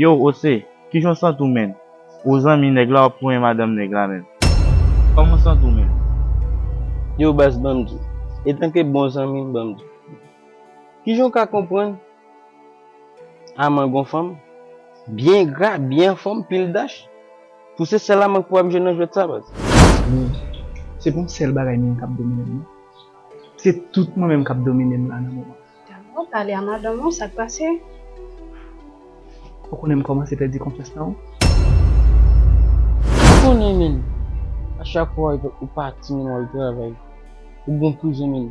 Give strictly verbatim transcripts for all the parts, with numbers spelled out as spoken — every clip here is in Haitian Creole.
Yo, Ose, kijan w santi w, menn? Ou zanmi nèg la, w ap touye madanm nèg la, menn. Kòman w santi w, menn? Yo, baz, ban m di w. Etanke bon zanmi, ban m di w. Kijan w ka konprann Aman gon fanm, byen gra, byen anfòm, pil dach, pou se sèl Aman k pou ap jwe nan jwèt sa, baz? Men, se pa yon sèl bagay menm k ap domine m, non. Se tout mwen menm k ap domine m la nan moman. Damou, pale a madanm ou, sa k pase? Ou konnen m kòmanse pèdi konfyans nan ou. Ou konnen, menn, a chak fwa ou pati, menn, w al travay, ou gon kouzin, menn,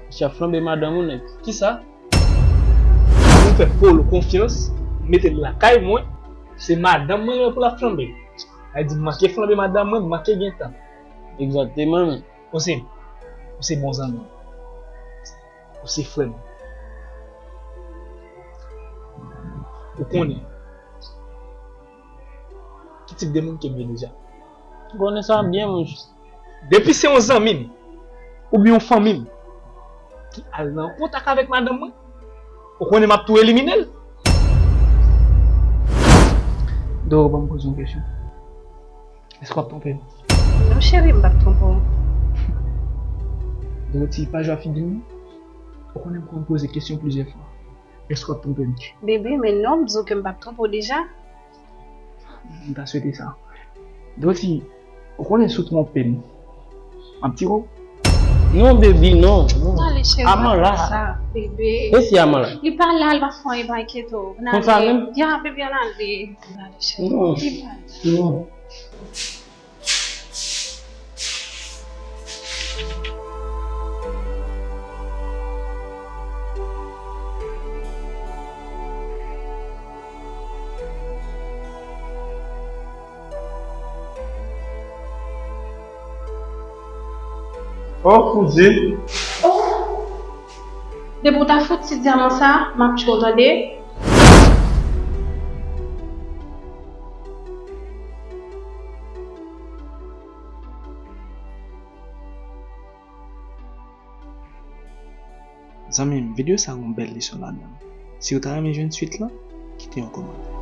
misye ap flanbe madanm ou, nèg. Kisa? Mwen fè Polo konfyans, mete l lakay mwen, se madanm mwen pou l ap flanbe. Sa vle di m manke flanbe madanm mwen, m manke gen tan. Egzakteman, men. Ou se, ou se bon zanmi m. Ou se frè m. Ou konnen ki tip de moun ke m ye deja. Ou konnen sa byen, monchè. Depi se yon zanmi m, oubyen yon fanmi m, ki al nan kontak avèk madanm mwen, ou konnen m ap tou elimine l. Doro, ban m poze yon kesyon. Èske w ap twonpe m? Non, cheri, m p ap twonpe w. Dorothy, pa jwe ak figi m, non. Ou konnen m konn poze kesyon plizyè fwa. Èske w ap twonpe m? Bebe, men non, m di w ke m p ap twonpe w deja. M ta swete sa. Dorothy, ou konnen si w twonpe m, m ap tire w. Non, baby, non, non. Ale, cheri, Aman la. Sa, bebe. E si Aman la? Li pa la, li pa fè anyen, pa enkyete w. Konsa menm? Ya, bebe, ann ale. Ann ale, cheri. Non. Li pa la. Non. Oh, Fouzi. Oh! Depi w ta fouti di Aman sa, m ap tchwe w, tande? Zanmi m, videyo sa gon bèl leson ladan l. Si w ta renmen jwenn swit lan, kite yon kòmantè.